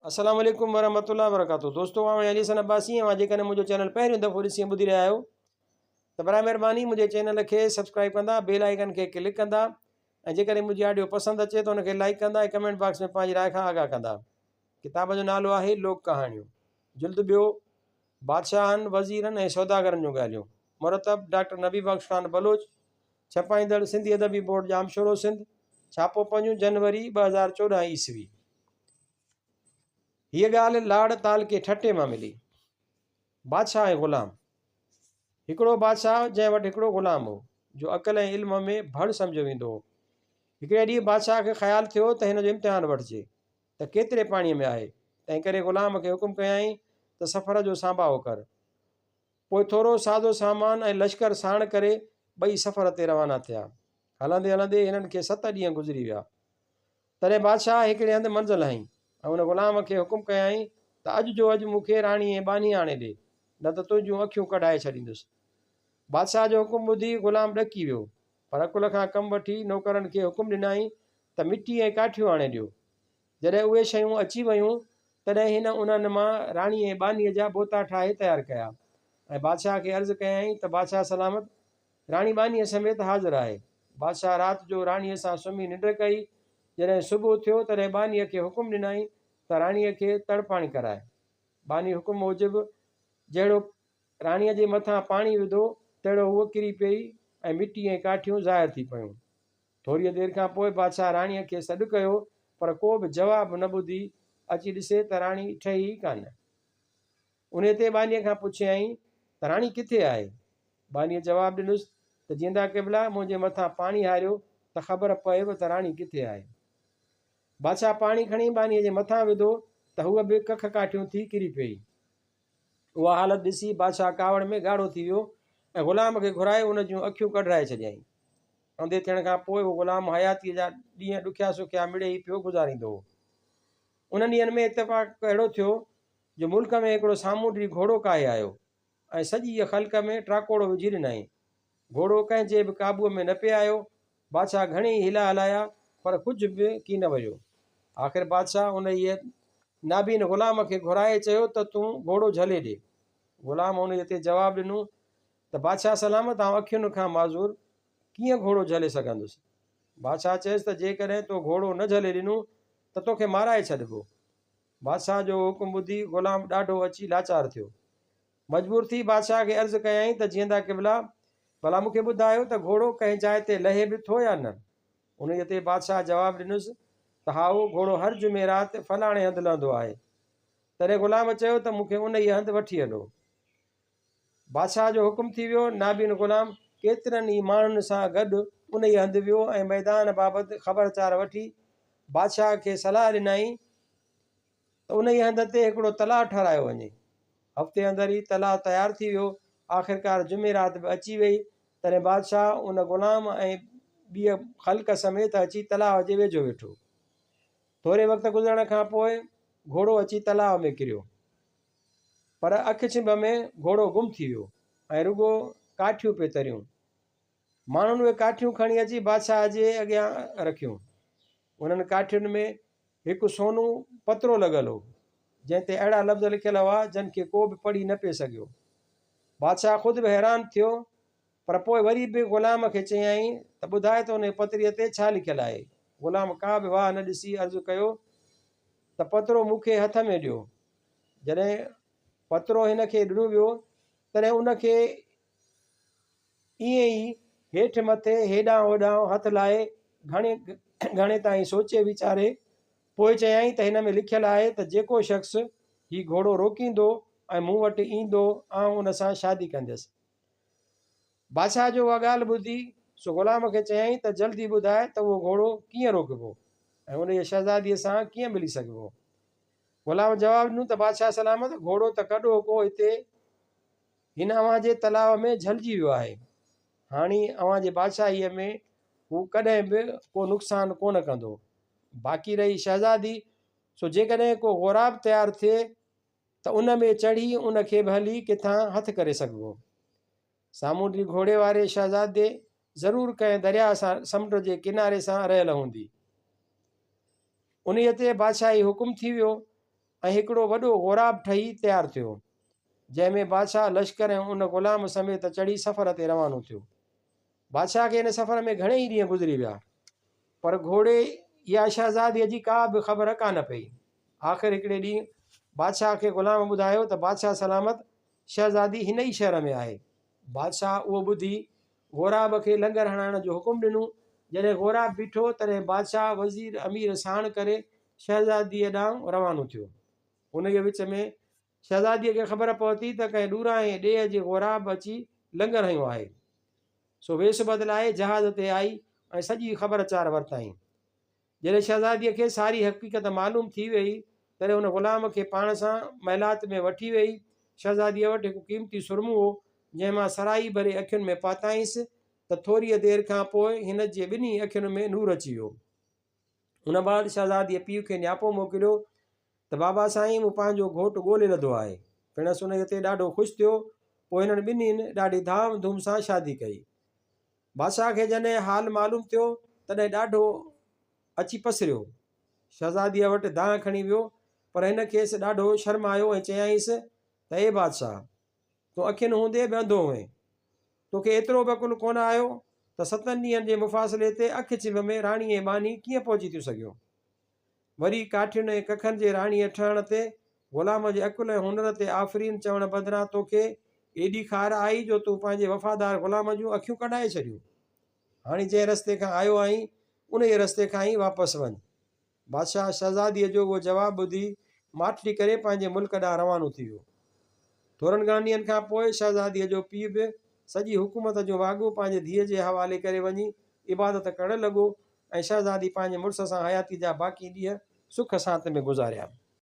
السلام عليڪم ورحمة الله وبرڪاته دوستو آئون علي حسن عباسي اوهان جيڪڏهن منهنجو چينل پهريون دفعو ڏسي ۽ ٻڌي رهيا آهيو ته برائي مهرباني منهنجي چينل کي سبسڪرائب ڪندا بيل آئيڪن کي ڪلڪ ڪندا ۽ جيڪڏهن منهنجي آڊيو پسند اچي ته ان کي لائڪ ڪندا ۽ ڪمينٽ باڪس ۾ پنهنجي راء کان آگاهه ڪندا ڪتاب جو نالو آهي لوڪ ڪهاڻيون جلد ٻيو بادشاهن وزيرن ۽ سوداگرن جون ڳالهيون مرتب ڊاڪٽر نبي بخش خان بلوچ ڇپائيندڙ سنڌي ادبي بورڊ ڄامشورو سنڌ ڇاپو پنجون جنوري 2014 عيسوي هيء ڳالهه لاڙ تعلقي ٺٽي مان ملي. بادشاهه ۽ غلام. هڪڙو بادشاهه جنهن وٽ هڪڙو غلام هو، جو عقل ۽ علم ۾ ڀڙ سمجهيو ويندو هو. هڪڙي ڏينهن بادشاهه کي خيال ٿيو ته هن جو امتحان وٺجي ته ڪيتري پاڻيء ۾ آهي، تنهنڪري غلام کي حڪم ڪيائين ته سفر جو سانباهو ڪر. پوء ٿورو سازو سامان ۽ لشڪر ساڻ ڪري ٻئي سفر تي روانا ٿيا. هلندي هلندي هنن کي ست ڏينهن گذري ويا. تڏهن بادشاهه هڪڙي هنڌ منزل هنئي ۽ ان غلام کي حڪم ڪيائين ته اڄ جو اڄ مون کي راڻي ۽ ٻانهي آڻي ڏي، نه ته تنهنجون اکيون ڪڍائي ڇڏيندس. بادشاهه جو حڪم ٻڌي غلام ڏڪي ويو، پر عقل کان ڪم وٺي نوڪرن کي حڪم ڏنائين ته مٽي ۽ ڪاٺيون آڻي ڏيو. جڏهن اهي شيون اچي ويون، تڏهن هن انهن مان راڻي ۽ ٻانهيء جا بوتا ٺاهي تيار ڪيا ۽ بادشاهه کي عرض ڪيائين ته بادشاهه سلامت! راڻي ٻانهيء سميت حاضر آهي. بادشاهه رات جو راڻيء سان سمهي ننڊ ڪئي. جڏهن صبح ٿيو، تڏهن ٻانهيء کي حڪم ڏنائين ته راڻيء کي تڙ پاڻي ڪرائي. ٻانهي حڪم موجب جهڙو راڻيء جي مٿان پاڻي وڌو، تهڙو هوء ڪري پيئي ۽ مٽي ۽ ڪاٺيون ظاهر ٿي پيون. ٿوريء دير کان پوء بادشاهه راڻيء کي سڏ ڪيو، پر ڪو به جواب نه ٻڌي اچي ڏسي ته راڻي ٺهي ئي ڪانه. انهيء تي ٻانهيء کان پڇيائين ته راڻي ڪٿي آهي؟ ٻانهيء جواب ڏنس ته جيندا قبلا منهنجي مٿان پاڻي هاريو ته خبر پويو ته راڻي ڪٿي آهي. بادشاهه پاڻي کڻي ٻانهيء جي مٿان وڌو ته هوء به ڪک ڪاٺيون ٿي ڪري پيئي. اها حالت ڏسي بادشاهه ڪاوڙ ۾ ڳاڙهو ٿي ويو ۽ غلام کي گهرائي ان جون اکيون ڪڍرائي ڇڏيائين. انڌي ٿيڻ کان پوء اهو غلام حياتيء جا ڏينهن ڏکيا سکيا مڙيئي پيو گذاريندو هو. انهن ڏينهن ۾ اتفاق اهڙو ٿيو جو ملڪ ۾ هڪڙو سامونڊي گهوڙو ڪاهي آيو. ۽ سڄيء خلق ۾ ٽاڪوڙو وجهي ڏنائين. گهوڙو ڪنهن جي به قابوء ۾ نه پئي آيو. بادشاهه گهڻيئي حيلا هلايا، پر ڪجهه به ڪين ويو. آخر بادشاهه انهيء نابين غلام کي گهرائي چيو ته تون گهوڙو جهلي ڏي. غلام انهيء تي جواب ڏنو ته بادشاهه سلامت آئون اکين کان معذور ڪيئن گهوڙو جهلي سگهندس؟ بادشاهه چيس ته جيڪڏهن تو گهوڙو نه جهلي ڏنو ته توکي مارائي ڇڏبو. بادشاهه جو حڪم ٻڌي غلام ڏاڍو اچي لاچار ٿيو. مجبور ٿي بادشاهه کي عرض ڪيائين ته جيئندا قبلا! ڀلا مون کي ٻڌايو ته گهوڙو ڪنهن جاء تي لهي به ٿو يا نه؟ انهيء تي بادشاهه جواب ڏنس ته هائو، گهوڙو هر جمعي رات فلاڻي هنڌ لهندو آهي. تڏهن غلام چيو ته مون کي انهيء هنڌ وٺي هلو. بادشاهه جو حڪم ٿي ويو. نابين غلام ڪيترن ئي ماڻهن سان گڏ انهيء هنڌ ويو ۽ ميدان بابت خبر چار وٺي بادشاهه کي صلاح ڏنائين ته انهيء هنڌ تي هڪڙو تلاء ٺهرايو وڃي. هفتي اندر ئي تلاء تيار ٿي ويو. آخرڪار جمعي رات به اچي ويئي. تڏهن بادشاهه ان غلام ۽ ٻيء خلق سميت اچي تلاء جي ويجهو ويٺو. ٿوري وقت گذرڻ کان پوء گهوڙو اچي تلاء ۾ ڪريو. پر اک ڇنڀ ۾ گهوڙو گم ٿي ويو ۽ رڳو ڪاٺيون پئي تريون. ماڻهن اهي ڪاٺيون کڻي اچي بادشاهه جي اڳيان رکيون. انهن ڪاٺين ۾ هڪ سونو پترو لڳل هو، جنهن تي اهڙا لفظ لکيل هئا، جن کي ڪو به پڙهي نه پئي سگهيو. بادشاهه خود به حيران ٿيو، پر پوء وري به غلام کي چيائين ته ٻڌاء ته انهيء پتري تي ڇا لکيل آهي؟ غلام ڪا به واهه نه ڏسي عرض ڪيو ته پترو مون کي هٿ ۾ ڏيو. جڏهن پترو هن کي ڏنو ويو، تڏهن ان کي ائين ئي هيٺ مٿي، هيڏانهن هوڏانهن هٿ لائي گهڻي گهڻي تائين سوچي ويچاري پوء چيائين ته هن ۾ لکيل آهي ته جيڪو شخص هي گهوڙو روڪيندو ۽ مون وٽ ايندو، آئون ان سان شادي ڪنديس. بادشاهه جو اها ڳالهه ٻڌي، سو غلام کي چيائين ته جلدي ٻڌاء ته اهو گهوڙو ڪيئن روڪبو ۽ انهيء شهزاديء سان ڪيئن ملي سگهبو؟ غلام جواب ڏنو ته بادشاهه سلامت، گهوڙو ته ڪڏهوڪو هتي هن اوهان جي تلاء ۾ جهلجي ويو آهي. هاڻي اوهان جي بادشاهيء ۾ هو ڪڏهن به ڪو نقصان ڪونه ڪندو. باقي رهي شهزادي، سو جيڪڏهن ڪو غوراب تيار ٿئي ته ان ۾ چڙهي ان کي به هلي ڪٿان هٿ ڪري سگهبو. سامونڊي گهوڙي واري شهزادي ضرور ڪنهن درياء سان سمنڊ جي ڪناري سان رهيل هوندي. انهيء تي بادشاهي حڪم ٿي ويو. ۽ هڪڙو وڏو غوراب ٺهي تيار ٿيو، جنهن ۾ بادشاهه لشڪر ۽ ان غلام سميت چڙهي سفر تي روانو ٿيو. بادشاهه کي ان سفر ۾ گهڻيئي ڏينهن گذري ويا، پر گهوڙي يا شهزاديء جي ڪا به خبر ڪانه پئي. آخر هڪڙي ڏينهن بادشاهه کي غلام ٻڌايو ته بادشاهه سلامت، شهزادي هن ئي شهر ۾ آهي. بادشاهه اهو ٻڌي غوراب کي لنگر هڻائڻ جو حڪم ڏنو. جڏهن غوراب بيٺو، تڏهن بادشاهه وزير امير ساڻ ڪري شهزاديء ڏانهن روانو ٿيو. انهيء وچ ۾ شهزاديء کي خبر پهتي ته ڪنهن ڏورانهين ڏيهه جي غوراب اچي لنگر هنيو آهي. سو ويس بدلائي جهاز تي آئي ۽ سڄي خبر چار ورتائين. جڏهن شهزاديء کي ساري حقيقت معلوم ٿي ويئي، تڏهن ان غلام کي پاڻ سان محلات ۾ وٺي ويئي. شهزاديء وٽ هڪ قيمتي سرمو هو، جنهن مان سرائي ڀري اکين ۾ پاتائينس ته ٿوريء دير کان پوء هن جي ٻنهي اکين ۾ نور اچي ويو. ان بعد شهزاديء پيء کي نياپو موڪليو ته بابا سائين مون پنهنجو گهوٽ ڳولي لڌو آهي. پڻس انهيء تي ڏاڍو خوش ٿيو. پوء هنن ٻنهين ڏاڍي ڌام ڌوم سان شادي ڪئي. بادشاهه کي جڏهن حال معلوم ٿيو، تڏهن ڏاڍو اچي پسريو. شهزاديء وٽ دانهن کڻي ويو، پر هن کيس ڏاڍو شرمايو ۽ چيائينس ته اي بادشاهه! تون اکين هوندي به انڌو هئين. توکي ايترو به عقل ڪونه آيو ته ستن ڏينهن جي مفاصلي تي اک ڇنڀ ۾ راڻي ۽ ٻانهي ڪيئن پهچي ٿيون سگهيون؟ وري ڪاٺين ۽ ڪکن جي راڻيء ٺهڻ تي غلام جي عقل ۽ هنر تي آفرين چوڻ بدران توکي ايڏي خار آئي جو تون پنهنجي وفادار غلام جون اکيون ڪڍائي ڇڏيون. هاڻي جنهن رستي کان آيو آهين، انهيء رستي کان ئي واپس وڃ. بادشاهه شهزاديء جو اهو جواب ٻڌي ماٺڙي ڪري پنهنجي ملڪ ڏانهن روانو ٿي ويو. ٿورن گهڻن ڏينهن کان پوء شهزاديء جو پيء به سڄي حڪومت جون واڳون پنهنجي ڌيء جي حوالي ڪري وڃي عبادت ڪرڻ لڳو ۽ شهزادي پنهنجي مڙس سان حياتيء جا باقي ڏينهن سک سانت ۾ گذاريا.